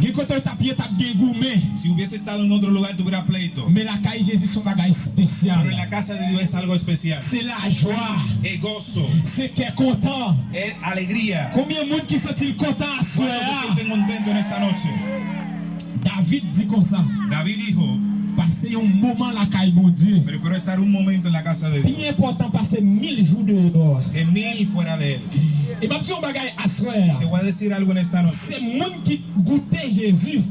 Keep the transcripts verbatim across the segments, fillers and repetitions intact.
Gen kote w t ap ye, t ap gen goumen. Si hubiese estado en otro lugar, tuviera pleito. Men lakay Jezi se yon bagay espesyal. Pero en la casa de Dios es algo especial. Se lajwa. Es gozo. Se kè kontan. Es alegría. Konbyen moun ki santi l kontan aswè a? ¿Cuántos se sienten contentos en esta noche? David di konsa. David dijo, pase yon moman lakay Bondye. Prefiero estar un momento en la casa de Dios. Pi enpòtan pase mil jou deyò a. Que mil fuera de él. E m ap di yon bagay aswè a. Te voy a decir algo en esta noche. Se moun ki goute Jezi.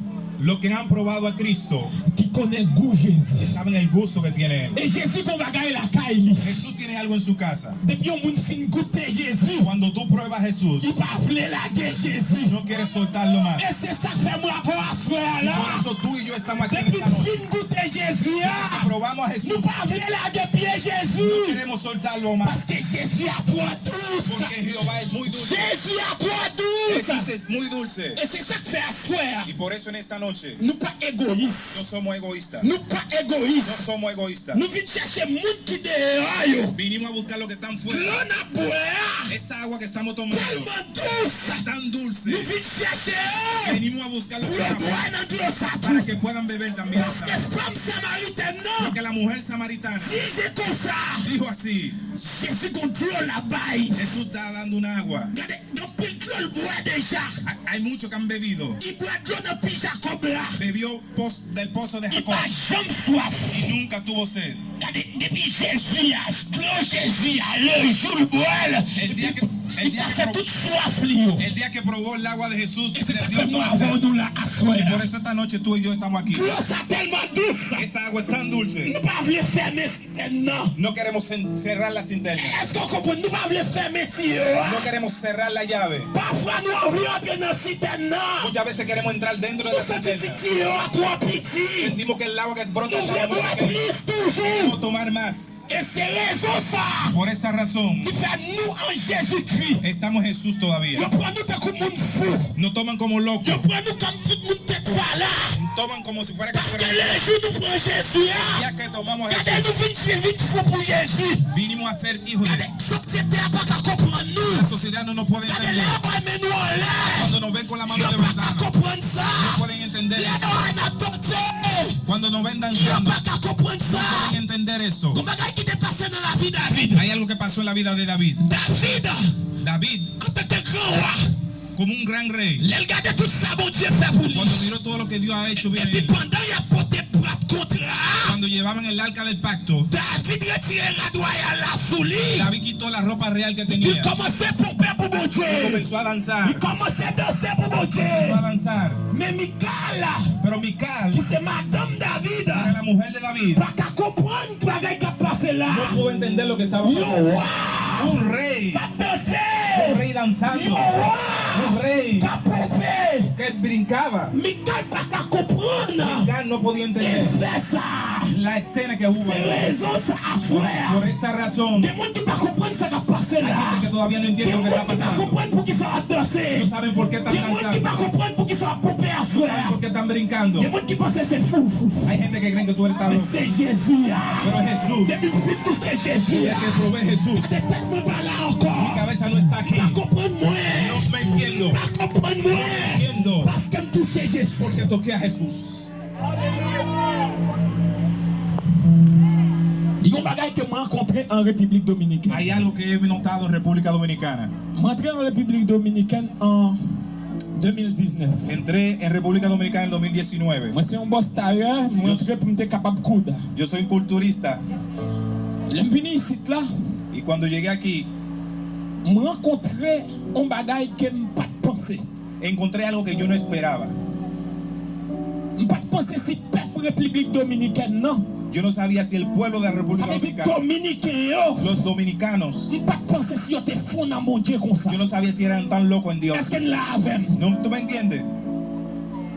Los que han probado a Cristo, ki konnen gou Jezi. Saben el gusto que tiene él. E Jezi gon bagay lakay li. Jesús tiene algo en su casa. Depi yon moun fin goute Jezi, cuando tú pruebas a Jesús, li pa vle lage Jezi. No quieres soltarlo más. E se sa k fè mwen avè w aswè a la. Y por eso tú y yo estamos aquí en esta noche. Depi n fin goute Jezi a, probamos a Jesús, nou pa vle lage pye Jezi. No queremos soltarlo más. Paske Jezi a twò dous. Porque Jehová es muy dulce. Jezi a twò dous. Jesús es muy dulce. E se sa k fè aswè a, y por eso en esta noche, nou pa egoyis. No somos egoístas. Nou pa egoyis. No somos egoístas. Nou vin chèche moun ki deyò yo. Vinimos a buscar los que están fuera. Dlo n ap bwè a, esta agua que estamos tomando, tèlman dous, tan dulce, nou vin chèche yo, venimos a buscar los que están fuera, pou yo bwè nan dlo sa tou, para que puedan beber también. Paske fanm samaritèn nan, porque la mujer samaritana, di Jezi konsa, dijo así, Jezi gon dlo l ap bay. Jesús está dando un agua. Gade, gen anpil dlo l bwè deja. Hay muchos que han bebido. Li bwè dlo nan pi Jakòb la. Bebió del pozo de Jacob. Li pa janm swaf. Y nunca tuvo sed. Gade, depi Jezi a, dlo Jezi a, le jou l bwè l, li pase tout swaf li yo. El día que probó el agua de Jesús, e se sa k fè mwen avè w nou la aswè a. Y por eso esta noche tú y yo estamos aquí. Dlo sa tèlman dous. Esta agua es tan dulce. Nou pa vle fèmen sitèn nan. No queremos cerrar la cisterna. Èske w konprann? Nou pa vle fèmen tiyo a. No queremos cerrar la llave. Pafwa nou anvi antre nan sitèn nan. Muchas veces queremos entrar dentro de la cisterna. Nou santi ti tiyo a twò piti. Sentimos que el agua que brota está muy pequeña. Nou vle bwè plis toujou. Queremos tomar más. E se rezon sa a, por esta razón, ki fè nou an Jezikri, estamos en Jesús todavía. Yo pran nou tankou moun fou. Nos toman como locos. Yo pran nou kòm tout moun tèt pa la. Toman como si fuera que... Paske lejou nou pran Jezi a, el día que tomamos a Jesús, gade, nou vin, vin fou pou Jezi. Vinimos a ser hijos de... Gade, sosyete a pa ka konprann nou. La sociedad no nos puede entender. Gade, lè yo bay men nou anlè, cuando nos ven con la mano levantada, yo pa ka konprann sa. No pueden entender eso. Lè yo wè n ap danse, cuando nos ven danzando, yo pa ka konprann sa. No pueden entender eso. Gon bagay ki te pase nan lavi David. Hay algo que pasó en la vida de David. David, David, antanke gran wa, como un gran rey. Lè l gade tout sa Bondye fè pou li. Cuando miró todo lo que Dios ha hecho bien. Epi pandan y ap pote bwat kontra a, cuando llevaban el arca del pacto, David retire rad wayal la sou li. David quitó la ropa real que tenía. Epi l kòmanse ponpe pou Bondye. Y comenzó a danzar. Li kòmanse danse pou Bondye. Comenzó a danzar. Men Mikal, pero Mikal, ki se madanm David, era la mujer de David, pa ka konprann bagay k ap pase la. No pudo entender lo que estaba pasando. Yon wa, un rey, k ap danse. Un rey danzando. Yon wa, un rey, k ap ponpe, que brincaba. Mikal pa ka konprann. Mikal no podía entender, efè sa, la escena que hubo ahí. Se rezon sa a, frè. Por esta razón, gen moun ki pa konprann sa k ap pase la. Hay gente que todavía no entiende lo que está pasando. Gen moun ki pa konprann poukisa w ap danse. No saben por qué están danzando. Gen moun ki pa konprann poukisa w ap ponpe aswè a. Por qué están brincando. Gen moun ki panse se fou, fou. Hay gente que creen que tú eres tan loco. Men se Jezi a. Pero Jesús. Depi m fin touche Jezi a, desde que probé Jesús, se tèt mwen pa la ankò. Mi cabeza no está aquí. Pa konprann mwen. No me entiendo. Pa konprann mwen. No entiendo. Paske m touche Jezi. Porque toqué a Jesús. Gen yon bagay ke m rankontre an Repiblik Dominikèn. Hay algo que he notado en República Dominicana. Mwen antre an Repiblik Dominikèn an de mil diznèf. Entré en República Dominicana en dos mil diecinueve. Mwen se yon bòs tayè, mwen antre pou m te kapab koud. Yo soy un culturista. Lè m vini isit la, y cuando llegué aquí, m rankontre yon bagay ke m pa t panse. Encontré algo que yo no esperaba. M pa t panse si pèp Repiblik Dominikèn nan, yo no sabía si el pueblo de la República Dominicana, sa vle di Dominiken yo, los dominicanos, m pa t panse si yo te fou nan Bondye konsa. Yo no sabía si eran tan locos en Dios. Èske n la avè m? No, ¿tú me entiendes?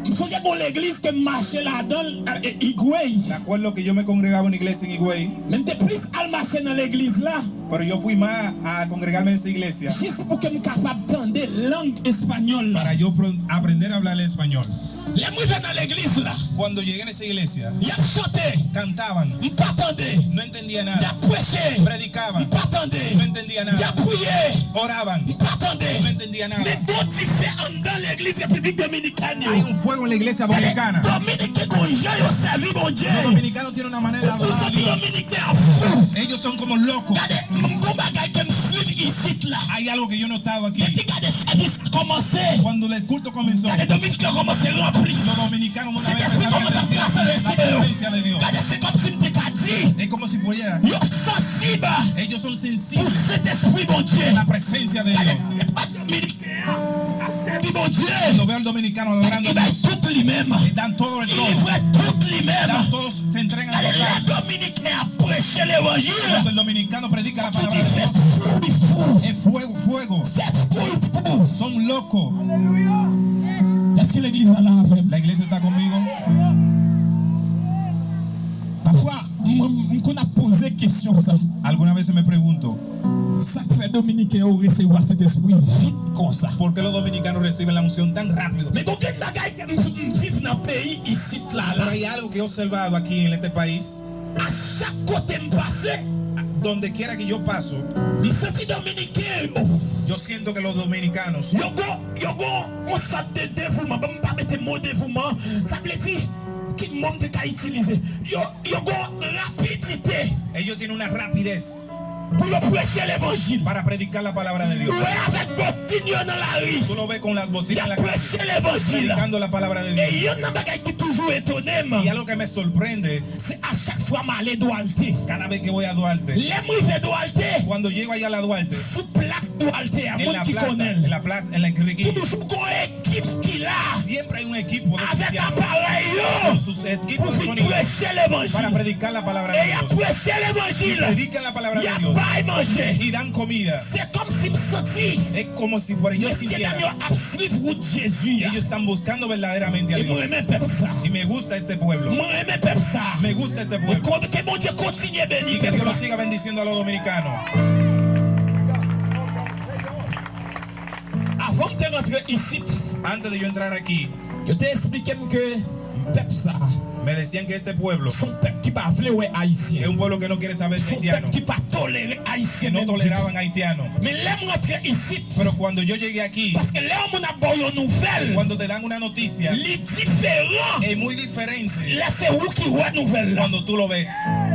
M sonje gon legliz ke m mache ladan l, e, Higüey. Me acuerdo que yo me congregaba en una iglesia en Higüey. Men m te plis al mache nan legliz la. Pero yo fui más a congregarme en esa iglesia. Jis pou ke m kapab tande lang espanyòl la. Para yo pro-, aprender a hablar el español. Lè m rive nan legliz la, Cuando llegué en esa iglesia, y ap chante, cantaban, m pa tande. No entendía nada. Y ap preche, Predicaban, m pa tande. No entendía nada. Y ap priye, Oraban, m pa tande. No entendía nada. Men gon dife anndan legliz Repiblik Dominikèn yo. Hay un fuego en la iglesia dominicana. Dominik gen yon jan yo sèvi Bondye. Los dominicanos tienen una manera de adorar a Dios. Ou santi Dominik gen fou. Ellos son como locos. Gade, m gon bagay ke m swiv isit la. Hay algo que yo he notado aquí. Depi gade sèvis kòmanse. Cuando el culto comenzó, Gade Dominik yo kòmanse ranpli. Los dominicanos una vez Sentespri empezaron a kòmanse ap llenarse, pase la yo. Presencia de Dios. Gade se kòmsi m te ka di. Es como si fuera. Yo sansib Ellos son pou sensibles Sentespri Bondye. A la presencia de Dios. Gade, e pa Dominiken an ap sèvi Bondye. Cuando veo al dominicano adorando a Dios, Li bay tout li menm. Le dan todo el Li todo. Livre tout li menm. Dan todos, se entregan Gade lè total. Dominiken ap preche levanjil. Cuando el dominicano predica la Ou palabra di de se Dios, fou li fou. Es fuego, fuego. Se fou li fou. Son locos. Èske legliz la la avè m? La iglesia está conmigo. Pafwa, m, m, m konn ap poze kesyon sa. Algunas veces me pregunto, Sa k fè Dominiken yo resevwa Sentespri vit konsa? ¿Por qué los dominicanos reciben la unción tan rápido? Men gon grenn bagay ke m, m viv nan peyi isit la, Pero la. Hay algo que he observado aquí en este país. A chak kote m pase, Donde quiera que yo paso, m santi Dominiken yo. Yo siento que los dominicanos, Yo gon, yo gon yon sòt de devouman. Bon, m pa mete mo devouman. Sa vle di, ki mo m te ka itilize? Yo, yo gon rapidite. Ellos tienen una rapidez Pou yo preche levanjil. Para predicar la palabra de Dios. Ou wè avèk bòtin yo nan lari. Tú lo ves con las bocinas en la calle, Y ap preche levanjil. Predicando la palabra de Dios. E youn nan bagay ki toujou etone m, Y algo que me sorprende, se a chak fwa m ale Duarte. Cada vez que voy a Duarte, Lè m rive Duarte, Cuando llego allá a la Duarte, sou plas Duarte a, en moun la ki plaza, konnen l, en la plaza, en la Enriquillo, Toujou gon ekip ki la. Siempre hay un equipo de cristianos con sus equipos de sonido para predicar la palabra de Dios. Avèk aparèy yo. Pou vin preche levanjil. E y ap preche levanjil. Y ap bay manje. Y predican la palabra de Dios. Y dan comida. Se kòmsi m santi. Es como si fuera, yo sintiera. Mesye dam yo ap swiv wout Jezi a. Ellos están buscando verdaderamente a Dios. E mwen renmen pèp sa. Y me gusta este pueblo. Mwen renmen pèp sa. Me gusta este pueblo. E ke Bondye kontinye beni pèp sa. Y que Dios lo siga bendiciendo a los dominicanos. Avan m te rantre isit, Antes de yo entrar aquí, yo te eksplike m ke pèp sa a, me decían que este pueblo, se yon pèp ki pa vle wè Ayisyen. Es un pueblo que no quiere saber de haitianos, Se yon pèp ki pa tolere Ayisyen menm ditou. Que no toleraban haitianos. Men lè m rantre isit, Pero cuando yo llegué aquí, paske lè yon moun ap ba w yon nouvèl, cuando te dan una noticia, Li diferan, es muy diferente, Lè se ou ki wè nouvèl la. Cuando tú lo ves.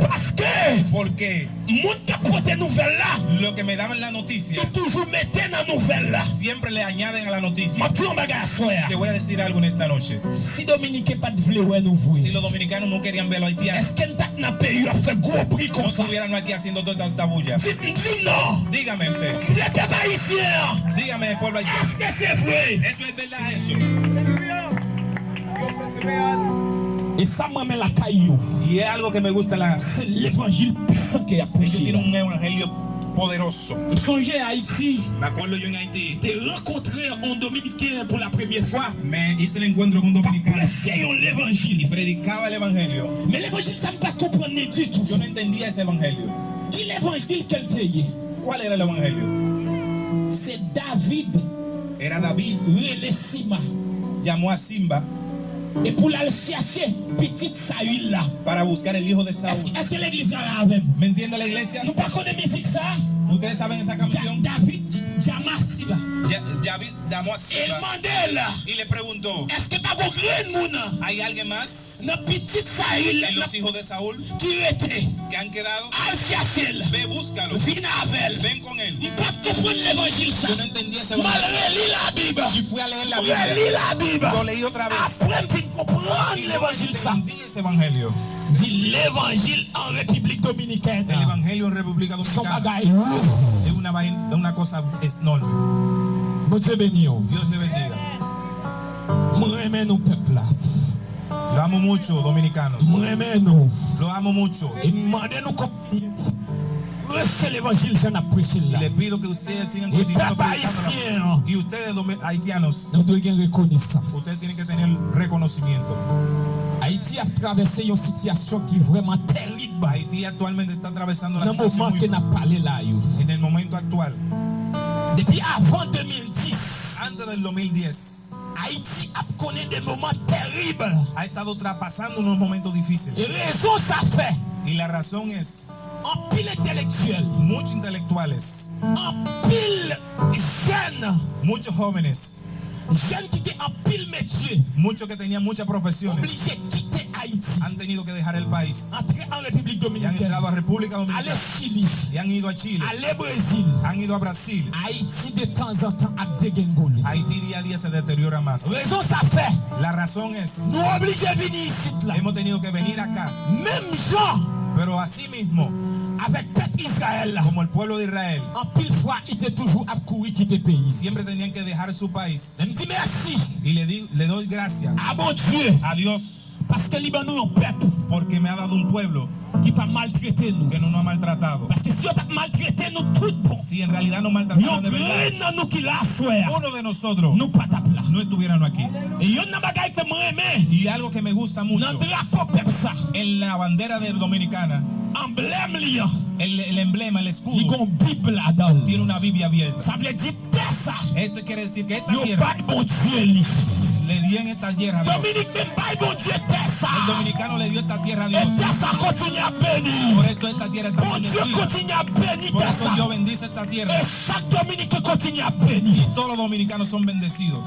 Paske, Porque moun k ap pote nouvèl la, lo que me daban la noticia, Li toujou mete nan nouvèl la. Siempre le añaden a la noticia. M ap di yon bagay aswè a. Te voy a decir algo en esta noche. Si Dominiken pa t vle wè nou vre, Si los dominicanos no querían ver a los haitianos, èske n t ap nan peyi yo ap fè gwo bri konsa? No estuvieran aquí haciendo toda esta bulla. Di m, di m non. Dígame usted. M vle pèp ayisyen an. Dígame, pueblo haitiano. Èske se vre? Eso es verdad, eso. E sa m renmen lakay yo, Y es algo que me gusta la se levanjil pisan ke y ap preche. Ellos tienen un evangelio poderoso. M sonje Ayiti, Me acuerdo yo en Haití, te rankontre yon Dominiken pou la premye fwa. Me hice el encuentro con un dominicano. K ap preche yon levanjil. Y predicaba el evangelio. Men levanjil sa m pa t konprann li ditou. Yo no entendía ese evangelio. Ki levanjil ke l te ye? ¿Cuál era el evangelio? Se David Era David. Rele Sima. Llamó a Simba. E pou l al chèche pitit Sayil la. Para buscar el hijo de Saúl. Èske, èske legliz la la avè m? ¿Me entiende la iglesia? Nou pa konnen mizik sa? ¿Ustedes saben esa canción? David Djamasiba. Ya, David llamó a Simba. E l mande l. Y le preguntó. Èske pa gon grenn moun? ¿Hay alguien más? Nan pitit Sayil la. En los hijos de Saúl. Ki rete. Que han quedado. Al chache l. Ve, búscalo. Vin avè l. Ven con él. M pa t konprann levanjil sa. Yo no entendía ese evangelio. M al reli Labib. Y fui a leer la Biblia. M reli Labib. Lo leí otra vez. Apre m vin konprann levanjil sa. Y entendí ese evangelio. Di levanjil an Repiblik Dominikèn. El evangelio en República Dominicana. Se yon bagay lou. Es una vaina, es una cosa enorme. Bondye beni w. Dios te bendiga. M renmen nou pèp la. Lo amo mucho, dominicanos. M renmen nou. Lo amo mucho. E m mande nou kontinye preche levanjil jan n ap preche l la. Y le pido que ustedes sigan continuando predicando la palabra. E pèp ayisyen an, Y ustedes, domi-, haitianos, nou dwe gen rekonesans. Ustedes tienen que tener reconocimiento. Ayiti ap travèse yon sitiyasyon ki vrèman tèrib. Haití actualmente está atravesando una situación muy dura. Nan moman ke n ap pale la yo. En el momento actual. Depi avan de mil dis, Antes del dos mil diez, Ayiti ap konnen de moman terib. Ha estado tra- pasando unos momentos difíciles. Rezon sa fè Y la razón es, anpil entelektyèl, muchos intelectuales, anpil jèn, muchos jóvenes, jèn ki gen anpil metye, muchos que tenían muchas profesiones, oblije kite Ayiti, han tenido que dejar el país antre an Repiblik y han Dominikèn, entrado a República ale Dominicana, Chili, y han ido a Chile, ale Brezil. han ido a Brasil. Ayiti de tanzantan ap degengole. Haití día a día se deteriora más. Rezon sa fè La razón es, nou oblije vini isit la. Hemos tenido que venir acá, Menm jan pero así mismo, avèk pèp Izrayèl la, como el pueblo de Israel, anpil fwa li te toujou ap kouri kite peyi. Siempre tenían que dejar su país. Men m di mèsi Y le, di, le doy gracias a Bondye a Dios paske li ban nou yon pèp porque me ha dado un pueblo ki pa maltrete nou. Que no nos ha maltratado. Paske si yo t ap maltrete nou tout bon, Si en realidad nos maltrataran yon de verdad, grenn nan nou ki la aswè a, uno de nosotros nou pa t ap la. No estuvieran aquí. E youn nan bagay ke mwen renmen Y algo que me gusta mucho, nan drapo pèp sa, en la bandera de Dominicana, anblèm li an, el, el emblema, el li escudo, gon Bib ladan l. Tiene una Biblia abierta. Sa vle di tè sa, Esto quiere decir que esta yo tierra bay Bondye li. Le dieron esta tierra a Dios. Dominik menm bay Bondye tè sa. El dominicano le dio esta tierra a E Dios. tè sa kontinye ap beni. Por esto esta tierra está Bondye bendecida. Kontinye ap beni Por tè eso sa. Dios bendice esta E tierra. Chak Dominiken kontinye ap beni. Y todos los dominicanos son bendecidos.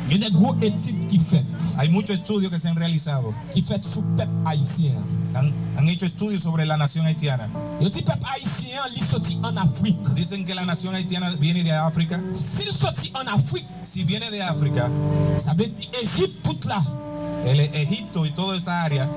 Gen de gwo etid ki fèt, Hay muchos estudios que se han realizado. Ki fèt sou pèp ayisyen an. Han, han hecho estudios sobre la nación haitiana. Yo di pèp ayisyen an, li soti ann Afrik. Dicen que la nación haitiana viene de África. Si l soti ann Afrik, Si viene de África, sa vle di Ejip, tout la. El Egipto y toda esta área,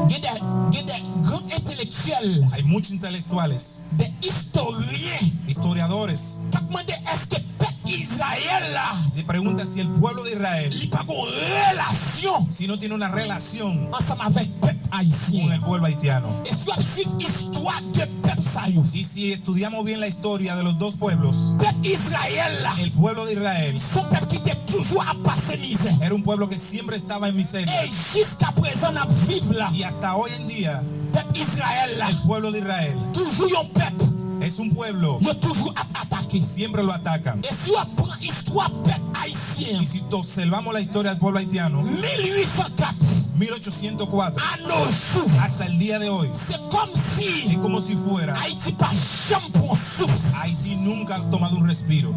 Gen de, gen de gran entelektyèl, hay muchos intelectuales, de istoryen, historiadores, k ap mande èske pèp Izrayèl la, se pregunta si el pueblo de Israel, li pa gon relasyon si no tiene una relación ansanm avèk pèp con ayisyen. El pueblo haitiano. E si w ap swiv istwa de pèp sa yo, Y si estudiamos bien la historia de los dos pueblos, pèp Izrayèl la, el pueblo de Israel se yon pèp ki te toujou ap pase mizè. Era un pueblo que siempre estaba en miseria. E jiska prezan n ap viv la, Y hasta hoy en día, pèp Izrayèl la, el pueblo de Israel toujou yon pèp, es un pueblo, yo toujou ap atake. Siempre lo atacan. E si w ap pran istwa pèp ayisyen Y si observamos la historia del pueblo haitiano, mil uit san kat mil ochocientos cuatro a nos jou, hasta el día de hoy, se kòmsi es como si fuera Ayiti pa janm pran souf. Haití nunca ha tomado un respiro.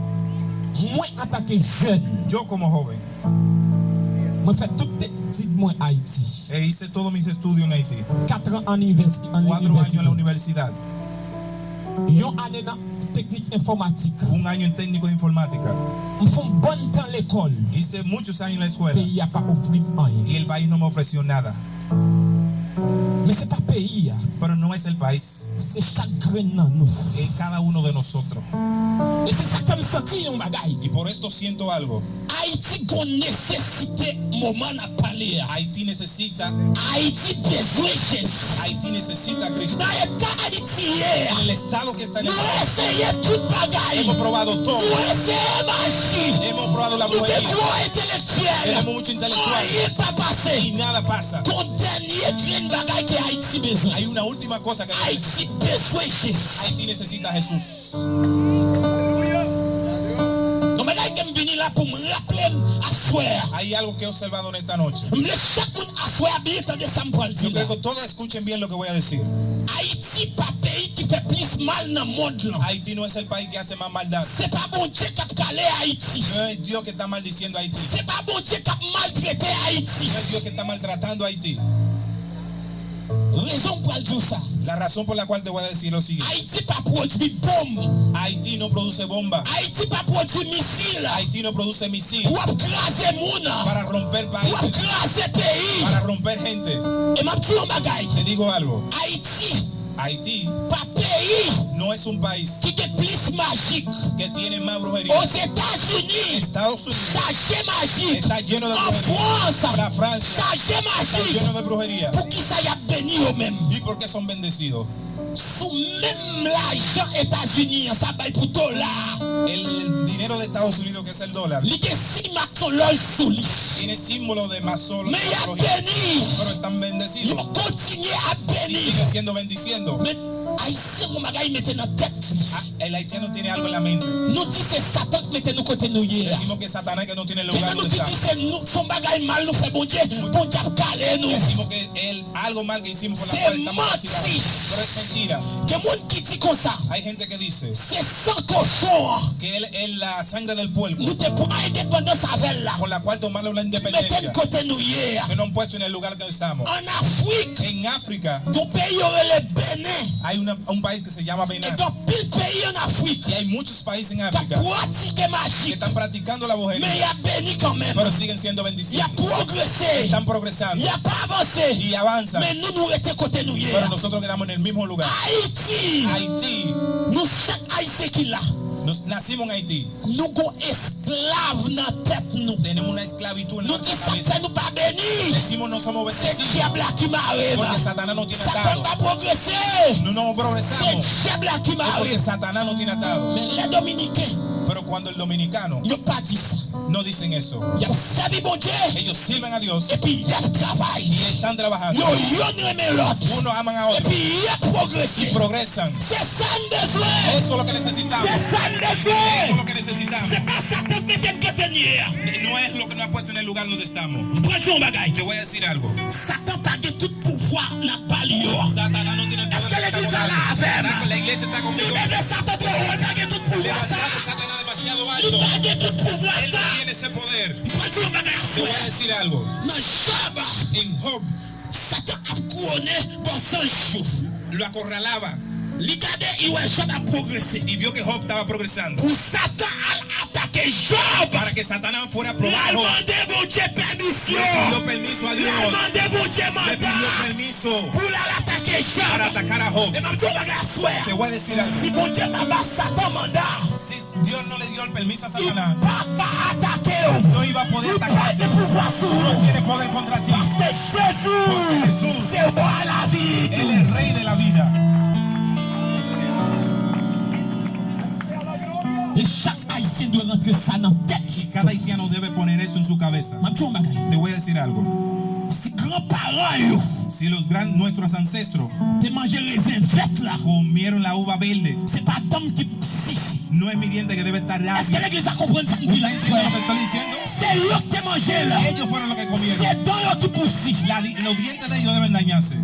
Mwen, antanke jèn, Yo como joven, mwen fè tout etid mwen Ayiti. E hice todos mis estudios en Haití. Kat an an inivèsite. Cuatro años en la universidad. Yon ane nan teknik enfòmatik. Un año en técnico de informática. M fè yon bann tan lekòl. Hice muchos años en la escuela. Peyi a pa ofri m anyen. Y el país no me ofreció nada. Men se pa peyi a. Pero no es el país. Se chak grenn nan nou. Es cada uno de nosotros. E se sa k fè m santi yon bagay. Y por esto siento algo. Ayiti gon nesesite moman n ap pale a. Haití necesita. Ayiti bezwen Jezi. Haití necesita a Cristo. Nan eta Ayiti ye a, En el estado que está en el nou país, eseye tout bagay. Hemos probado todo. Nou eseye maji. Hemos probado la Nou gen brujería. Gwo entelektyèl. Tenemos mucho intelectual. Anyen pa pase. Y nada pasa. Gon dènye grenn bagay ke Ayiti bezwen. Hay una última cosa que Ayiti bezwen Jezi. Haití necesita a Jesús. Yon bagay ke m vini la pou m raple m aswè a. Hay algo que he observado en esta noche. M vle chak moun aswè a byen tande sa m pral di Yo la. Quiero que todos escuchen bien lo que voy a decir. Ayiti pa peyi ki fè plis mal nan mond lan. Haití no es el país que hace más maldad. Se pa Bondye k ap kale Ayiti. No es Dios que está maldiciendo a Haití. Se pa Bondye k ap maltrete Ayiti. No es Dios que está maltratando a Haití. Rezon m pral di w sa. La razón por la cual te voy a decir lo siguiente. Ayiti pa pwodui bonm. Haití no produce bomba. Ayiti pa pwodui misil. Haití no produce misil Pou ap kraze moun. para romper Pou ap países, kraze peyi. Para romper gente. E m ap di w yon bagay. Te digo algo. Ayiti Haití pa peyi no es un país ki gen plis majik. Que tiene más brujería. Ozetazini Estados Unidos chaje majik. Está lleno de An brujería. Frans La Francia chaje Está majik. Lleno de brujería. Poukisa y ap beni yo menm? ¿Y por qué son bendecidos? Sou menm lajan Etazini an sa bay pou dola a, El dinero de Estados Unidos, que es el dólar, li gen siy masonlòj sou li. Tiene símbolo de masolo- Men y ap masología. Beni. Pero están bendecidos. Yo kontinye ap beni. Sigue siendo bendiciendo. Men Ayisyen gon bagay mete nan tèt li. Ah, el haitiano tiene algo en la mente. Nou di se Satan k mete nou kote nou ye a. Decimos que Satanás que nos tiene en el lugar donde estamos. Gentan nou ki di se nou, se yon bagay mal nou fè Bondye, Bondye ap kale nou. Decimos que el, algo mal que hicimos por la cual estamos castigados. Se manti. Pero es mentira. Gen moun ki di konsa. Hay gente que dice Se san kochon an que él, él, la sangre del puerco, nou te pran endepandans avè l la, con la cual tomaron la independencia, mete n kote nou ye a. Que nos han puesto en el lugar donde estamos. Ann Afrik, En África, gon peyi yo rele Benen. Hay una, un país que se llama Benin. E gen anpil peyi ann Afrik, y hay muchos países en África, k ap pratike maji, que están practicando la brujería, men y ap beni kanmenm. Pero siguen siendo bendecidos. Y ap pwogrese. Están progresando. Y ap avanse. Y avanzan. Men nou, nou rete kote nou ye a. Pero nosotros quedamos en el mismo lugar. Ayiti. Haití. Nou chak Ayisyen ki la. Nos nacimos en Haití. Nou gon esklav nan tèt nou. Tenemos una esclavitud en nuestra cabeza. Nou di sa k fè nou pa beni. Decimos no somos bendecidos. Se dyab la ki mare n. Porque Satanás nos tiene atados. Satan pa pwogrese. No, no progresamos. Se dyab la ki mare n. Es porque Satanás nos tiene atados. Men lè Dominiken, Pero cuando el dominicano, yo pa di sa. No dicen eso. Y ap sèvi Bondye. Ellos sirven a Dios. Epi y ap travay. Y están trabajando. Yo, youn renmen lòt. Uno aman a otro. Epi y ap pwogrese. Y progresan. Se sa n bezwen. Eso es lo que necesitamos. Se sa n bezwen. Eso es lo que necesitamos. Se pa Satan k mete n kote n ye a. No es lo que nos ha puesto en el lugar donde estamos. M pral di w yon bagay. Te voy a decir algo. Satan pa gen tout pouvwa n ap ba l yo. Satanás no tiene el poder. Èske legliz la la avè m? La iglesia está conmigo. Nou leve Satan twò wo, l pa gen tout pouvwa sa. Levantamos Satanás demasiado alto. Li pa gen tout pouvwa sa. Él no tiene ese poder. M pral di w yon bagay aswè. Te voy a decir algo. Nan Jòb, En Job, Satan ap kouwonnen bò zanj yo. Lo acorralaba. Li gade, li wè Jòb ap pwogrese. Y vio que Job estaba progresando. Pou Satan al atake Jòb. Para que Satanás fuera a probar a Job. L al mande Bondye pèmisyon. Le pidió permiso a Dios. L al mande Bondye manda. Le pidió permiso. Pou l al atake Jòb. Para atacar a Job. E m ap di w yon bagay aswè a. Te voy a decir algo. Si Bondye pa ba Satan manda, Si Dios no le dio el permiso a Satanás, li pa ka atake w. No iba a poder atacarte. Li pa gen pouvwa sou ou. No tiene poder contra ti. Paske Jezi, Porque Jesús, se wa lavi. Él es rey de la vida. E chak Ayisyen dwe rantre sa nan tèt li. Y cada haitiano debe poner eso en su cabeza. M ap di w yon bagay. Te voy a decir algo. Si granparan yo, Si los gran, nuestros ancestros, te manje rezen vèt la, comieron la uva verde, se pa dan m ki pousi. No es mi diente que debe estar rápido. Èske legliz la konprann sa m di la, frè? ¿Entienden lo que estoy diciendo? Se yo ki te manje l. Ellos fueron los que comieron. Se dan yo ki pousi. La di-, los dientes de ellos deben dañarse.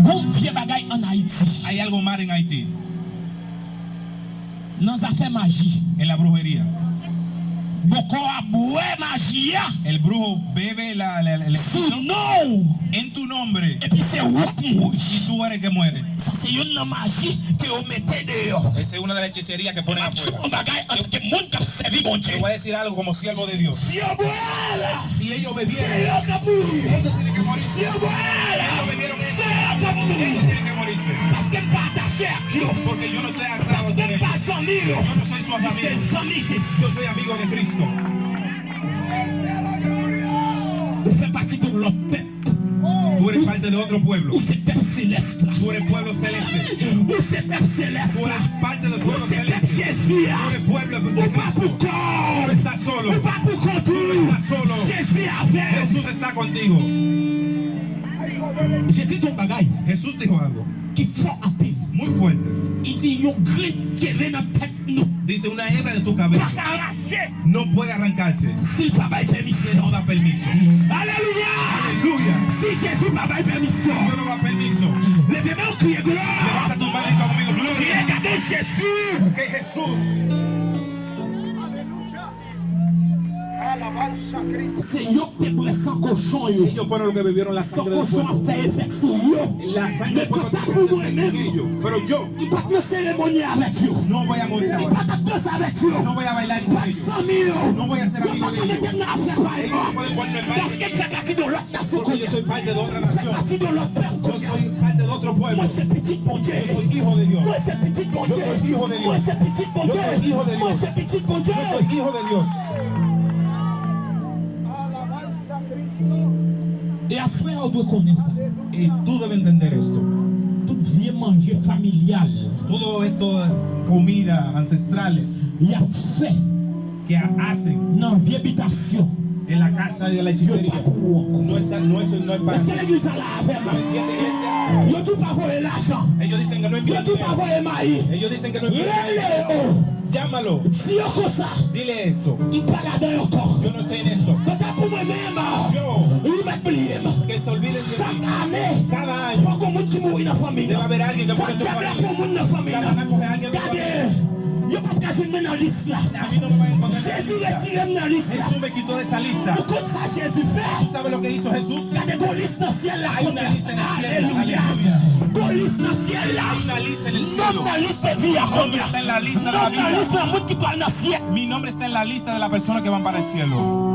Gon vye bagay ann Ayiti. Hay algo mal en Haití. Nan zafè maji. En la brujería. Bòkò a bwè maji a. El brujo bebe la, la, el hechizo. Sou non w. En tu nombre. Epi se ou k mouri. Y tú eres que muere. Sa se youn nan maji ke yo mete deyò. Esa es una de las hechicerías que ponen afuera. M ap di w yon bagay antanke moun k ap sèvi Bondye. Te voy a decir algo como siervo de Dios. Si yo bwè l, Si ellos bebieron, se yo k ap mouri. Ellos tienen que morir. Si yo bwè l, Ellos bebieron, se yo k ap mouri. Ellos tienen que morirse. Paske m pa atache ak yo. Porque yo no estoy atado con ellos. Paske m pa zanmi yo. Yo no soy sus amigos. M se zanmi Jezi. Yo soy amigo de Cristo. Ou fè pati de yon lòt pèp. Tú eres parte de otro pueblo. Ou se pèp selès la. Tú eres pueblo celeste. Ou se pèp selès la. Tú eres parte del pueblo celeste. Ou se pèp Jezi a. Tú eres pueblo de Cristo. Ou pa pou kò w. Tú no estás solo. Ou pa pou kont ou. Tú no estás solo. Jezi avè w. Jesús está contigo. Jezi di yon bagay. Jesús dijo algo. Ki fò anpil. Muy fuerte. Li di yon grenn cheve nan tèt nou. Dice, una hebra de tu cabeza. Pa ka rache. No puede arrancarse. Si l pa bay pèmisyon. Si no da permiso. Alelouya. Aleluya. Si Jezi pa bay pèmisyon. Si Dios no da permiso. Leve men w kriye glwa. Levanta tu mano y diga conmigo, gloria. Kriye gade Jezi. Que Jesús. Alabanza a Cristo. Se yo k te bwè san kochon yo. Ellos fueron los que bebieron la sangre del puerco. San kochon an fè efè sou yo. La sangre del puerco tiene efecto en ellos. Men kanta pou mwen menm, Pero yo m p ap nan seremoni avèk yo. No voy a morir ahora. M p ap danse avèk yo. No voy a bailar con ellos. M p ap zanmi yo. No voy a ser amigo de ellos. Yo pa ka mete m nan afè pa yo. Ellos no pueden ponerme parte de ellos. Paske m fè pati de lòt nasyon kounye a. Porque yo soy parte de otra nación. M fè pati de lòt pèp kounye a. Yo soy parte de otro pueblo. Mwen se pitit Bondye. Yo soy hijo de Dios. Mwen se pitit Bondye. Yo soy hijo de Dios. Mwen se pitit Bondye. Yo soy hijo de Dios. Mwen se pitit Bondye. Yo soy hijo de Dios. Alabanza a Cristo. E aswè a ou dwe konnen sa. Y tú debes entender esto. Tout vye manje familyal. Todo esto de comida ancestrales Y ap fè que hacen nan vye bitasyon. En la casa de la hechicería. No está, no, eso no es para ti. Èske legliz la la avè m? ¿Entiende, iglesia? Yo di w pa voye lajan. Ellos dicen que no envíen dinero. Yo di w pa voye mayi. Ellos dicen que no envíen maíz. Rele yo. Llámalo. Di yo konsa. Dile esto. M pa ladan yo ankò. Yo no estoy en eso. Kanta pou mwen menm, yo mèt bliye m. Que se olviden de mí. Chak ane, cada año, fò gon moun ki mouri nan fanmi nan. Debe haber alguien que muere en tu familia. Fò dyab la pran moun nan fanmi nan. Satanás coge a alguien de tu familia. Gade, yo p ap ka jwenn mwen nan lis la. A mí no me van a encontrar en esa lista. Jezi retire m nan lis la. Jesús me quitó de esa lista. Ou konn sa Jezi fè? ¿Tú sabes lo que hizo Jesús? Gade, gon lis nan syèl la kounye a. Hay una lista en el cielo. Alelouya. Aleluya. Gon lis nan syèl la. Hay una lista en el cielo. Nonm nan lis de vi a kounye a. Nombre está en la lista de la vida. Nonm nan lis nan moun ki pral nan syèl. Mi nombre está en la lista de la persona que van para el cielo.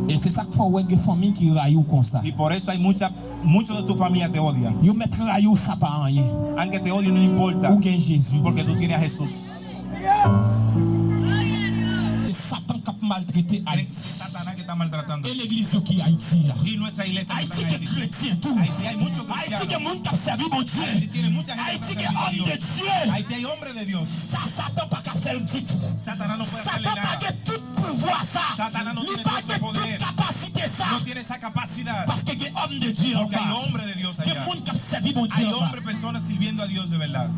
E se sa k fè w wè gen fanmi ki rayi w konsa. Y por eso hay mucha, muchos de tu familia te odian. Yo mèt rayi w, sa pa anyen. Aunque te odien, no importa. Ou gen Jezi deja. Porque tú tienes a Jesús. Se Satan k ap maltrete Ayiti. Satanás que está maltratando. E legliz yo ki Ayiti a? Y nuestra iglesia que está en Haití. Ayiti gen kretyen tou. Haití hay muchos cristianos. Ayiti gen moun k ap sèvi Bondye. Haití tiene mucha gente que está sirviendo a Dios. Ayiti gen òm de Dye. Haití hay hombre de Dios. Sa Satan pa ka fè l ditou. Satanás no puede hacerle nada. Satan pa gen tout pouvwa sa. Satanás no tiene todo ese poder. Li pa gen tout kapasite sa. No tiene esa capacidad. Paske gen òm de Dye anba. Porque hay hombre de Dios allá. Gen moun k ap sèvi Bondye anba. Hay hombre, personas sirviendo a Dios de verdad.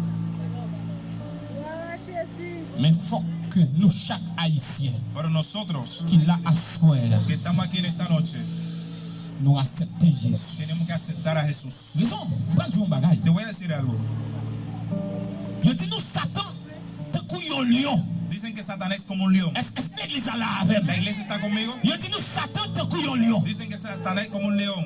Men fòk ke nou chak Ayisyen Pero nosotros ki la aswè a, que estamos aquí en esta noche, nou aksepte Jezi. Tenemos que aceptar a Jesús. Listen, m pral di w yon bagay. Te voy a decir algo. Yo di nou Satan tankou yon lyon. Dicen que Satanás es como un león. Èske, èske legliz la la avè m? La iglesia está conmigo. Yo di nou Satan tankou yon lyon. Dicen que Satanás es como un león.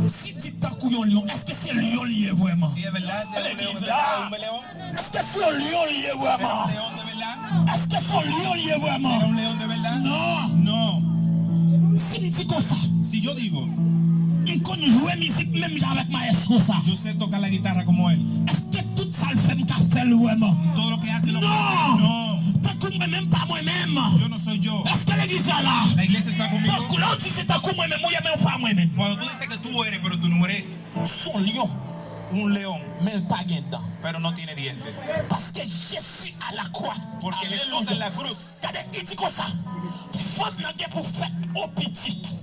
Si di tankou yon lyon, èske se lyon li ye vrèman? Si es verdad, si es un león, legliz la, es un león. Èske se yon lyon li ye vrèman? Será un león de verdad. Èske se yon lyon li ye vrèman? Será un león de verdad. Non. No. Si m di konsa, si yo digo, m konn jwe mizik menm jan avèk mayestwo sa. Yo sé tocar la guitarra como él. Èske tout sa l fè m ka fè l vrèman? Todo lo que hace lo puede hacer. No. No. Tankou mwen menm, pa mwen menm. Yo no soy yo. Èske legliz la la? La iglesia está conmigo. Tankou lè w di se tankou mwen menm ou ye, men w pa mwen menm. Cuando tú dices que tú eres, pero tú no eres. Se yon lyon. Un león. Men l pa gen dan. Pero no tiene dientes. Paske Jezi a la kwa. Porque Jesús en la cruz. Alelouya. Gade, li di konsa, fanm nan gen pou fèt yon pitit.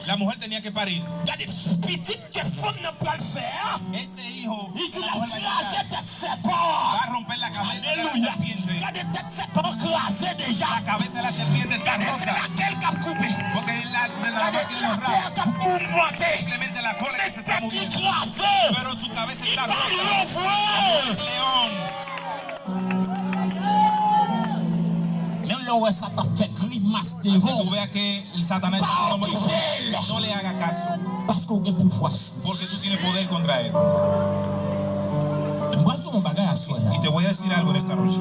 La mujer tenía que parir. Gade, pitit ke fanm nan pral fè a, ese hijo, li di l ap kraze tèt sèpan an. Va a romper la cabeza de la serpiente. Alelouya. Gade tèt sèpan an kraze deja. La cabeza de la serpiente está rota. Gade, se lakèl k ap koupe. Porque es la, la, la, gade, la tè k ap mouvmante. Simplemente la cola que se está moviendo. Tèt li kraze. Pero su cabeza está rota. Li pa lyon vre. No es león. Menm lè w wè Satan fè grimas devan w, pa okipe l. Aunque tú veas que Satanás está haciendo movimiento, no le haga caso. Paske w gen pouvwa sou li. Porque tú tienes poder contra él. M pral di w yon bagay aswè a. Y te voy a decir algo en esta noche.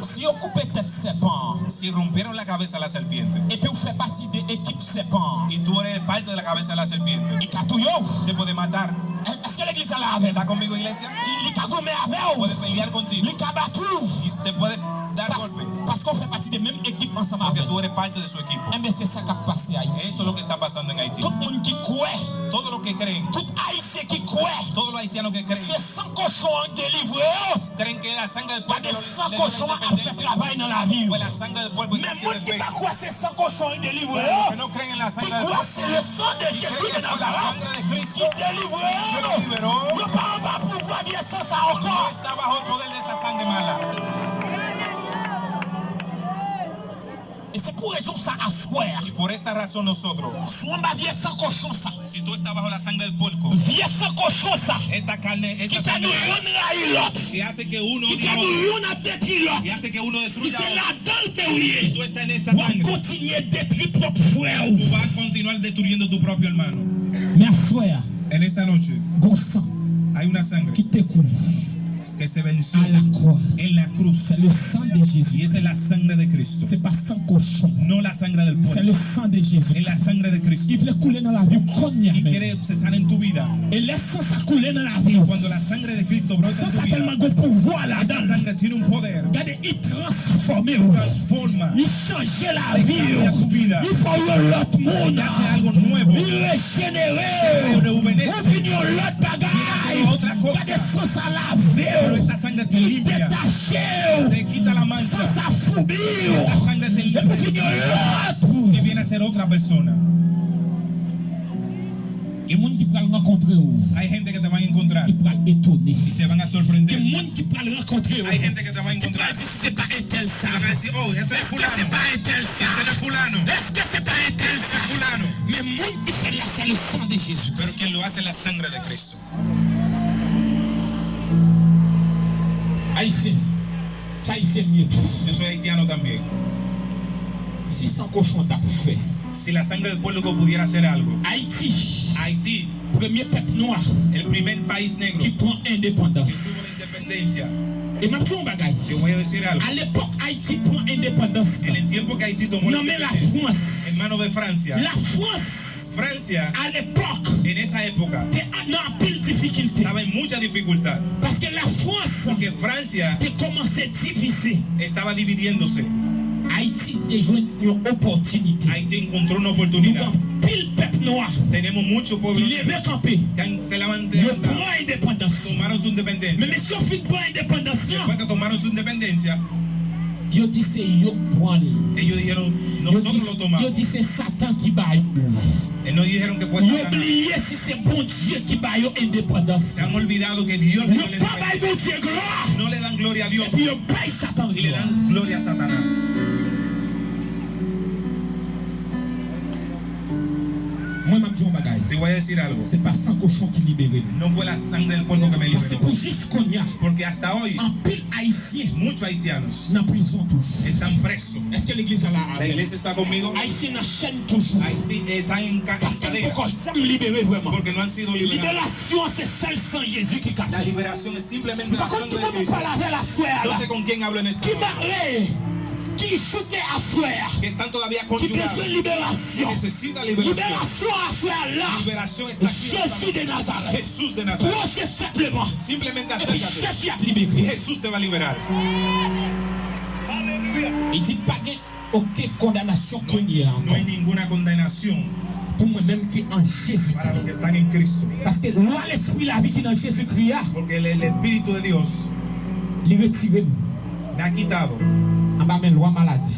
Si yo koupe tèt sèpan an, si rompieron la cabeza a la serpiente, epi w fè pati de ekip sèpan an, y tú eres parte de la cabeza de la serpiente, li ka touye w. Te puede matar. È-, èske legliz la la avè m? ¿Está conmigo, iglesia? Li, li ka goumen avè w. Puede pelear contigo. Li ka bat ou. Y te puede dar golpe. Pas-, paske w fè pati de menm ekip ansanm avè l. Porque tú eres parte de su equipo. Enben, se sa k ap pase Ayiti. Eso es lo que está pasando en Haití. Tout moun ki kwè. Todos los que creen. Tout Ayisyen ki kwè. Todos los haitianos que creen. Se san kochon an k delivre yo. Creen que la sangre del puerco le, le dio la independencia. Gade, san kochon an ap fè travay nan lavi yo. Fue la sangre del puerco que hacía el efecto. Men moun ki pa kwè se san kochon an k delivre yo, que no creen en la sangre del puerco, ki kwè se le san de Jezi de Nazarèt ki delivre yo, yo pa anba pouvwa vye san sa ankò. No está bajo el poder de esa sangre mala. E se pou rezon sa aswè a. Y por esta razón nosotros, si w anba vye san kochon sa, si tú estás bajo la sangre del puerco, vye san kochon sa, esta carne, esa sangre mala, ki fè nou youn rayi lòt, que hace que uno odie a otro, ki fè nou youn ap detwi lòt, que hace que uno destruya a otro, si se ladan l ke w ye, si tú estás en esa sangre, w ap kontinye detwi pwòp frè w. Tú vas a continuar destruyendo tu propio hermano. Men aswè a, en esta noche, gon san, hay una sangre, ki te koule, que se venció, a la kwa, en la cruz, se le san de Jezi. Y esa es la sangre de Cristo. Se pa san kochon. No la sangre del puerco. Se le san de Jezi. Es la sangre de Cristo. Li vle koule nan lavi w kounye a menm. Y quiere cesar en tu vida. E lè san sa koule nan lavi w, cuando la sangre de Cristo brota en tu vida, san sa tèlman gen pouvwa ladan l. Esa sangre tiene un poder. Gade, li transfòme w. Transforma. Li chanje lavi w. Te cambia tu vida. Li fè w yon lòt moun. Te hace algo nuevo. Li rejenere w. Te rejuvenece. Ou vin yon lòt bagay. Te hace otra cosa. Gade, san sa lave w. Pero esta sangre te limpia. Li detache w. Te quita la mancha. San sa Pou biyo. La sangre del, epi vin yon lòt. Y viene a ser otra persona. Gen moun ki pral rankontre w. Hay gente que te van a encontrar. Ki pral etone. Y se van a sorprender. Gen moun ki pral rankontre w. Hay gente que te van a encontrar. Ki pral di, "Si se pa entèl sa." Van a decir, "Oh, este es fulano. Èske se pa entèl sa? Este es fulano. Èske se pa entèl sa?" Fulano. Men moun ki fè l la, se le sang de Jésus. Pero quien lo hace es la sangre de Cristo. Ayisyen, sa Ayisyen m ye tou. Yo soy haitiano también. Si san kochon t ap fè. Si la sangre del puerco pudiera hacer algo. Ayiti. Haití. Premye pèp nwa. El primer país negro. Ki pran endepandans. Que tuvo la independencia. E m ap di w yon bagay. Yo voy a decir algo. A lepòk Ayiti pran endepandans. En el tiempo que Haití tomó la independencia. Nan men Lafrans. En mano de Francia. Lafrans. Francia, a lepòk, en esa época, te nan anpil difikilte. Estaba en mucha dificultad. Paske Lafrans, porque Francia, te kòmanse divize. Estaba dividiéndose. Ayiti te jwenn yon opòtinite. Haití encontró una oportunidad. Nou gen anpil pèp nwa. Tenemos mucho pueblo negro. Ki leve kanpe. Que han-, se levantaron. Yo pran endepandans. Tomaron su independencia. Men mesye yo fin pran endepandans lan. Después que tomaron su independencia, yo di se yo k pran l. Ellos dijeron, "Nosotros lo tomamos." Yo di se Satan ki ba yo l. Ellos dijeron que fue Satanás. Yo bliye si se Bondye ki ba yo endepandans. Se han olvidado que Dios dio la independencia. Yo pa bay Bondye glwa. No le dan gloria a Dios. Epi yo bay Satan glwa. Y le dan gloria a Satanás. Mwen, m ap di yon bagay. Te voy a decir algo. Se pa san kochon ki libere m. No fue la sangre del puerco que me liberó. Paske pou jis kounye a, porque hasta hoy, anpil Ayisyen, muchos haitianos, nan prizon toujou. Están presos. Èske legliz la la avè m? La iglesia está conmigo. Ayisyen nan chèn toujou. Haití está en ca-, en cadena. Paske n poko janm libere vrèman. Porque no han sido liberados. Liberasyon se sèl san Jezi ki ka fè. La liberación es simplemente la sangre de Cristo. M pa konn ki moun m pale avè l aswè a la. No sé con quién hablo en esta noche. Ki mare, ki joute aswè a. Que están todavía conyugados. Ki bezwen liberasyon. Que necesita liberación. Liberasyon aswè a la. Liberación está aquí esta noche. Jezi de Nazareth. Jesús de Nazaret. Pwoche senpleman. Simplemente acércate. Epi Jezi ap libere. Y Jesús te va a liberar. Aleluya. Li di pa gen okenn kondanasyon kounye a ankò. No hay ninguna condenación. Pou mwen menm ki an Jezi Kri. Para los que están en Cristo. Paske lwa lespri lavi ki nan Jezi Kri a. Porque el, el Espíritu de Dios. Li retire m. Me ha quitado. Anba men lwa maladi.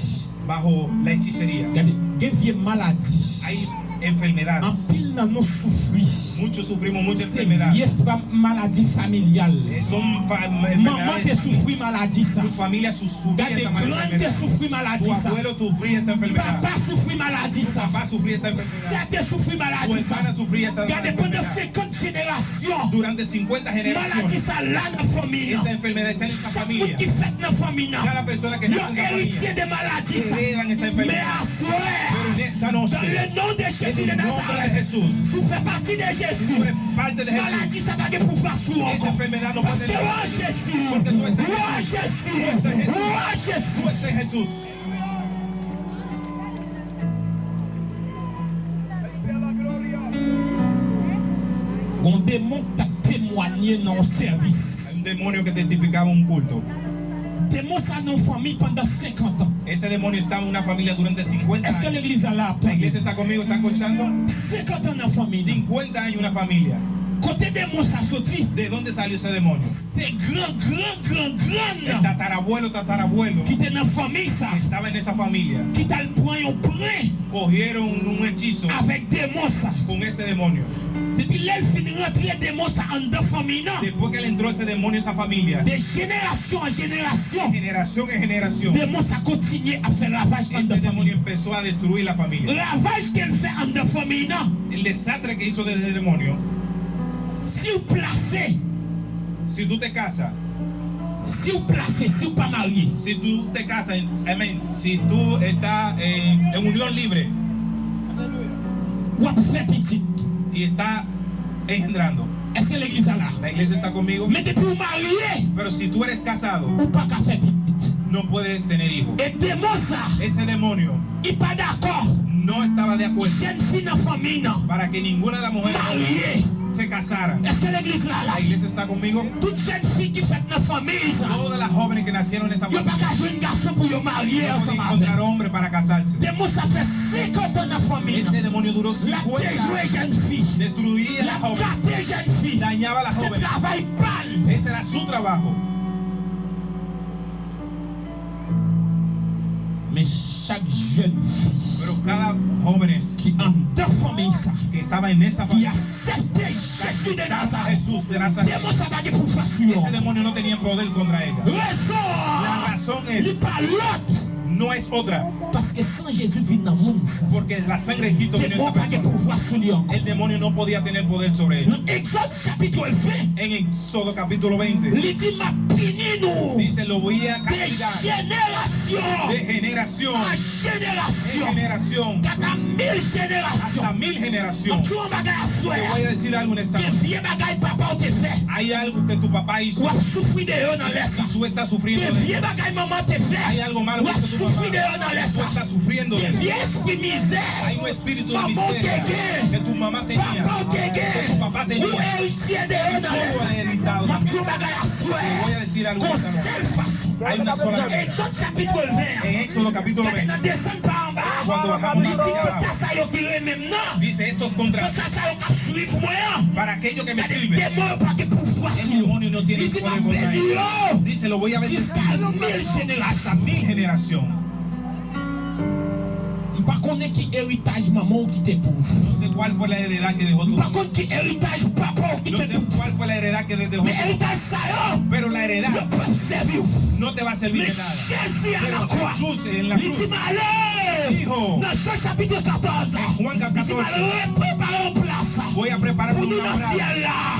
Bajo la hechicería. Gade, gen vye maladi. Hay enfermedades. Anpil nan nou soufri. Muchos sufrimos mucha enfermedad. Se vye fam-, maladi familyal. Eh, son fa-, enfermedades. Manman te soufri maladi sa. Tu familia su-, sufría esa mala enfermedad. Gade, grann te soufri maladi sa. Tu abuelo sufría esa enfermedad. Papa soufri maladi sa. Tu papá sufría esta enfermedad. Sè te soufri maladi sa. Tu hermana sufría esa enfermedad. Gade, pandan senkant jenerasyon, durante cincuenta generaciones, maladi sa la nan fanmi an. Esa enfermedad está en esa familia. Chak moun ki fèt nan fanmi an, cada persona que nace en esa familia, yo eritye de maladi sa. Heredan esa enfermedad. Men aswè, pero en esta noche, dans le nom de Jésus de Nazareth, en el nombre de Jesús, si w fè pati de Jezi, si tú eres parte de Jesús, maladi sa pa gen pouvwa sou ou ankò. Esa enfermedad no puede tener. Paske w an Jezi. Porque tú estás en Jesús. Ou an Jezi. Tú estás en Jesús. Ou an Jezi. Tú estás en Jesús. Gon demon k t ap temwanye nan yon sèvis. Hay un demonio que testificaba un culto. Demon sa nan yon fanmi pandan senkant an. Ese demonio estaba en una familia durante cincuenta años. Èske legliz la la ap tande? La iglesia está conmigo, está escuchando. Senkant an nan fanmi nan. Cincuenta años en una familia. Kote demon sa soti? ¿De dónde salió ese demonio? Se gran, gran, gran, gran. El tatarabuelo, tatarabuelo, ki te nan fanmi sa, estaba en esa familia, ki t al pran yon pre, cogieron un hechizo, avèk demon sa, con ese demonio. Depi lè l fin rantre demon sa anndan fanmi nan, después que él entró ese demonio a esa familia, de jenerasyon an jenerasyon, generación en generación, demon sa kontinye ap fè ravaj anndan fanmi nan. Ese demonio empezó a destruir la familia. Ravaj ke l fè anndan fanmi nan. El desastre que hizo ese demonio. Si w plase, si tú te casas, si w plase, si w pa marye, si tú te casas, amén, si tú estás en, en unión libre, w ap fè pitit. Y está engendrando. Èske legliz la la? La iglesia está conmigo. Men depi w marye, pero si tú eres casado, ou pa ka fè pitit. No puedes tener hijo. E demon sa, ese demonio, li pa dakò, no estaba de acuerdo, jèn fi nan fanmi nan, para que ninguna de las mujeres, marye, se casara. Èske legliz la la? La iglesia está conmigo. Tout jèn fi ki fèt nan fanmi sa, todas las jóvenes que nacieron en esa familia, yo pa ka jwenn gason pou yo marye ansanm avè l. No podían encontrar hombre para casarse. Demon sa fè senkant an nan fanmi nan. Ese demonio duró cincuenta años. L ap dejwe jèn fi. Destruía a las jóvenes. L ap gate jèn fi. Dañaba a las jóvenes. Se travay pa l. Ese era su trabajo. Men chak jèn fi Pero cada jóvenes ki anndan fanmi sa, que estaba en esa ki familia, aksepte Jezi de Nazarèt, Jesús de Nazaret, demon sa pa gen pouvwa sou yo. Ese demonio no tenía poder contra ella. Rezon an, li pa lòt, no es otra, paske san Jezi vin nan moun sa, porque la sangre de Cristo vino en demon esa pa gen persona, pouvwa sou li ankò. El demonio no podía tener poder sobre él. Nan Egzòd chapit ven, En Éxodo capítulo veinte, li di, "M ap pini nou dice, lo voy a castigar de jenerasyon de generación a jenerasyon, en generación, kata mil jenerasyon." Hasta mil generaciones. M ap di w yon bagay aswè a. Te voy a decir algo en esta noche. Gen vye bagay papa w te fè. Hay algo que tu papá hizo. W ap soufri de yo nan lè sa. Y tú estás sufriendo de eso. Gen vye bagay manman te fè. Hay algo malo que hizo tu mamá. W ap soufri de yo nan lè sa. Tú estás sufriendo de eso. Gen vye espri mizè. Hay un espíritu de miseria que tu mamá tenía, que tu papá tenía. Ou eritye de yo nan lè sa. M ap di w bagay aswè a. Te voy a decir algo esta noche. Gon sèl fason. Hay una sola manera. Nan Egzòd chapit ven an, en Éxodo capítulo veinte, gade nan desann pa anba a, cuando bajamos la parte de abajo, li di, "Kanta sa yo ki renmen m nan, dice, estos contra, kanta sa yo k ap suiv mwen an, para aquellos que me sirven, demon yo pa gen pouvwa sou yo." El demonio no tiene poder contra ellos. Li di, "M ap beni yo." Dice, "Lo voy a bendecir hasta mil generaciones." Lo voy a bendecir hasta mil generaciones. M pa konnen ki eritaj manman w kite pou ou. No sé cuál fue la heredad que dejó tu padre. M pa konn ki eritaj papa w kite pou ou. No sé cuál fue la heredad que te dejó tu padre. Men eritaj sa yo, pero la heredad, yo p ap sèvi w. No te va a servir de nada. Men Jezi a lakwa, li di, "M ale." Pero Jesús en la cruz dijo, en Juan catorce, li di, "M al reprepare yon plas pou nou nan syèl la." Voy a preparar una morada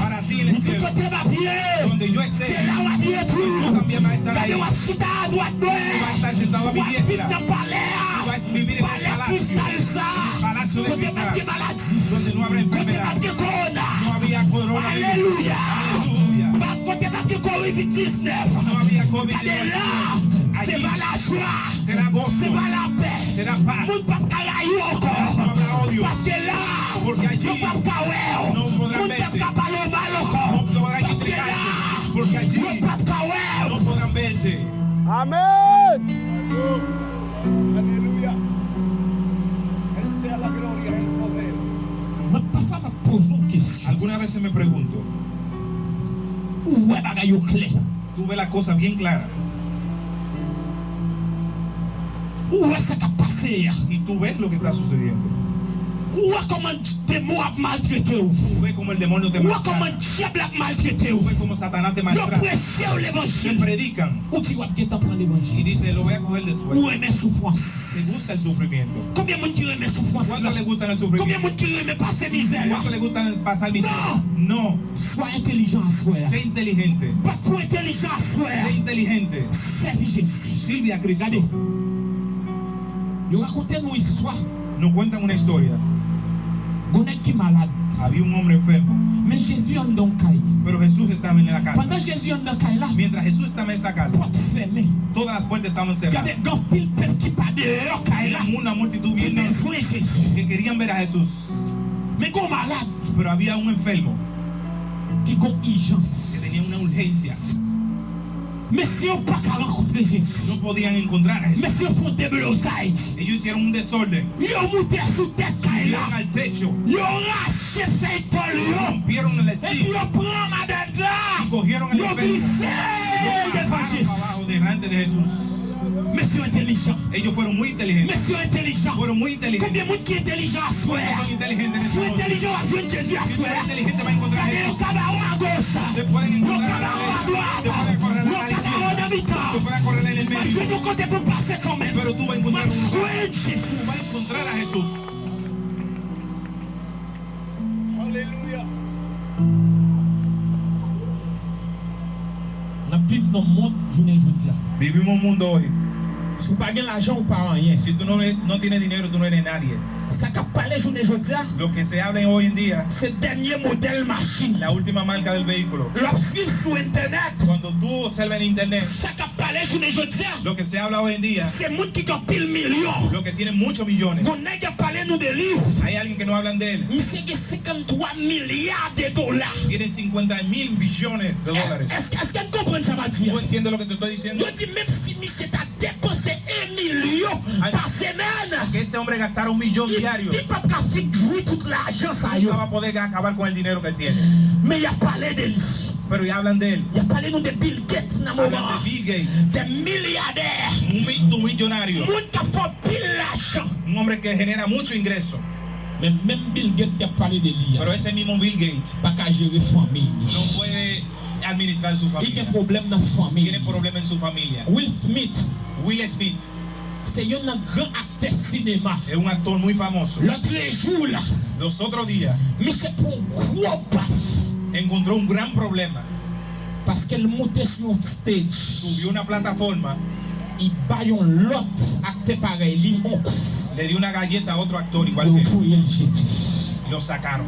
para ti en el cielo. Li di, "Kote m ap ye, donde yo esté, se la w ap ye tou." Tú también vas a estar ahí. Gade, w ap chita adwat mwen. Tú vas a estar sentado a mi diestra. W ap viv nan palè a. Tú vas a vivir en el palacio. Palè kristal sa. Palacio de cristal. Kote pa t gen maladi. Donde no habrá enfermedad. Kote pa t gen kowona. No había coronavirus. Alelouya. Aleluya. Pa, kote pa t gen kovid diznèf. No había covid diecinueve. Gade la, se pa lajwa. Allí será gozo. Se pa lapè. Será paz. Moun p ap ka rayi w ankò. No habrá odio. Paske la, porque allí yo p ap ka wè w. No podrán verte. Moun p ap ka pale w mal ankò. No podrán criticarte. Paske la, porque allí yo p ap ka wè w. No podrán verte. Amén. Aleluya. Él sea la gloria, el poder. Mwen, pafwa, m ap poze yon kesyon. Algunas veces me pregunto, ou wè bagay yo klè. Tú ves la cosa bien clara. Ou wè sa k ap pase a. Y tú ves lo que está sucediendo. Ou wè kòman demon ap maltrete w. Tú ves cómo el demonio te maltrata. Ou wè kòman dyab la ap maltrete w. Tú ves cómo Satanás te maltrata. Yo preche w levanjil. Te predican. Ou di w ap gentan pran levanjil. Y dice, "Lo voy a coger después." Ou renmen soufrans. Te gusta el sufrimiento. Konbyen moun ki renmen soufrans la? ¿Cuánto le gusta el sufrimiento? Konbyen moun ki renmen pase mizè la? ¿Cuánto le gusta pasar miseria? Non. No. Swa entelijan aswè a. Sé inteligente. Pa t pou entelijan aswè a. Sé inteligente. Sèvi Jezi. Sirve a Cristo. Gade. Yo rakonte nou istwa. Nos cuentan una historia. Gon nèg ki malad. Había un hombre enfermo. Men Jezi anndan yon kay. Pero Jesús estaba en la casa. Pandan Jezi anndan kay la, mientras Jesús estaba en esa casa, pòt fèmen. Todas las puertas estaban cerradas. Gade, gen anpil pèp ki pa deyò kay la, una multitud, ki viendo, bezwen Jezi, que querían ver a Jesús. Men gon malad. Pero había un enfermo, ki gon ijans, que tenía una urgencia. Mesye yo pa ka rankontre Jezi. No podían encontrar a Jesús. Mesye yo fè yon deblozay. Ellos hicieron un desorden. Yo moute sou tèt kay la. Subieron al techo. Yo rache fèy tòl yo. Rompieron el encino. Epi yo pran malad la. Y cogieron al enfermo. Yo glise l devan Jezi. Lo bajaron para abajo delante de Jesús. Mesye yo entelijan. Ellos fueron muy inteligentes. Mesye yo entelijan. Fueron muy inteligentes. Konbyen moun ki entelijan aswè a? Son inteligentes en esta noche. Si w entelijan, w ap jwenn Jezi aswè a. Si tú eres inteligente, vas a encontrar a Jesús. Gade, yo ka ba w agoch. Te pueden encontrar a la derecha. Yo ka ba w adwat. Te pueden acorralar a la izquierda. Yo ka ba w nan mitan. Te pueden acorralar en el medio. W ap jwenn yon kote pou w pase kanmenm. Pero tú vas a encontrar un lugar. W ap jwenn Jezi. Tú vas a encontrar a Jesús. Alelouya. N ap viv nan mond jounen jodi a. Vivimos un mundo hoy. Si w pa gen lajan, ou pa anyen. Si tú no, no tienes dinero, tú no eres nadie. Sa k ap pale jounen jodi a, lo que se habla hoy en día, se dènye modèl machin. La última marca del vehículo. Lè w ap swiv sou entènèt, cuando tú observas en internet, sa k ap pale jounen jodi a, lo que se habla hoy en día, se moun ki gen anpil milyon. Lo que tiene muchos millones. Gon nèg k ap pale nou de li. Hay alguien que no hablan de él. Misye gen senkannntwa milya de dola. Tiene cincuenta mil millones de dólares. Èske, èske n konprann sa m ap di a? ¿Tú entiendes lo que te estoy diciendo? Yo di menm si misye ta depanse en milyon pa semèn, que este hombre gastara un millón diario, li p ap ka fin jwi tout lajan sa yo. Nunca va a poder acabar con el dinero que él tiene. Men y ap pale de li. Pero ya hablan de él. Y ap pale nou de Bill Gates nan moman an. Hablan de Bill Gates. De milyadè. Un mi-, un Millonario. Moun k ap fè pil lajan. Un hombre que genera mucho ingreso. Men menm Bill Gates k ap pale de li a, Pero ese mismo Bill Gates pa ka jere fanmi li. No puede administrar su Li gen familia. Pwoblèm nan fanmi. Tiene problema en su familia. Will Smith Will Smith se youn nan gran aktè sinema. Es un actor muy famoso. Lòtrejou la, Los otros días misye pran yon gwo baf encontró un gran problema. Paske l moute sou yon stage. Subió una plataforma, Li ba yon lòt aktè parèy li yon kou. Le dio una galleta a otro actor igual Yo que él. Touye l jete. Lo sacaron.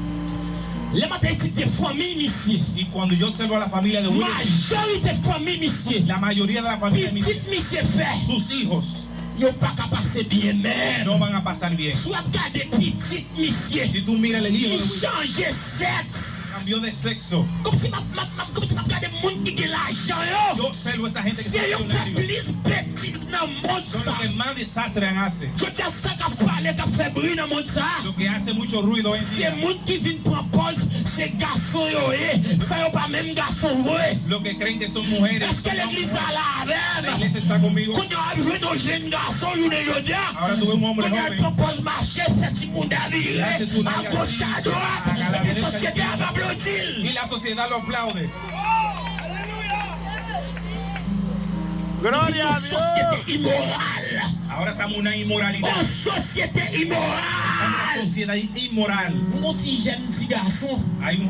Lè m ap etidye fanmi misye, Y cuando yo observo a la familia de Will Smith, majorite fanmi misye, la mayoría de la familia de Will Smith, pitit misye fè, sus hijos yo pa ka pase byen menm. No van a pasar bien. Si w ap gade pitit misye, Si tú miras el hijo de li Will Smith, chanje sèks. Cambió de sexo. Kòmsi m ap, m ap, m ap, kòmsi m ap gade moun ki gen lajan yo. Yo observo esa gente que Se son yo k fè millonarios. Plis betiz nan mond Son sa. Los que más desastre hace. Jodi a sa k ap pale, k ap fè bri nan mond sa. Lo que hace mucho ruido hoy en Se día. Moun ki vin pran pòz se gason yo ye. Sa yo pa menm gason vre. Lo que creen que son mujeres. Èske Son legliz hombres. la la avè m? La iglesia está conmigo. Kounye a ap jwenn yon jèn gason jounen jodi a. Ahora tuve un hombre Kounye a ap joven. Pran pòz mache, fè ti bouda vire. Hace tu nalga Agoch así, adwat. a la Epi derecha y a la sosyete a ap izquierda. aplodi l. Y la sociedad lo aplaude. Gloria a Yon sosyete Dios. Imoral. Ahora estamos en una inmoralidad. Yon sosyete Estamos en una imoral. Sociedad inmoral. Yon ti jèn ti gason. Hay un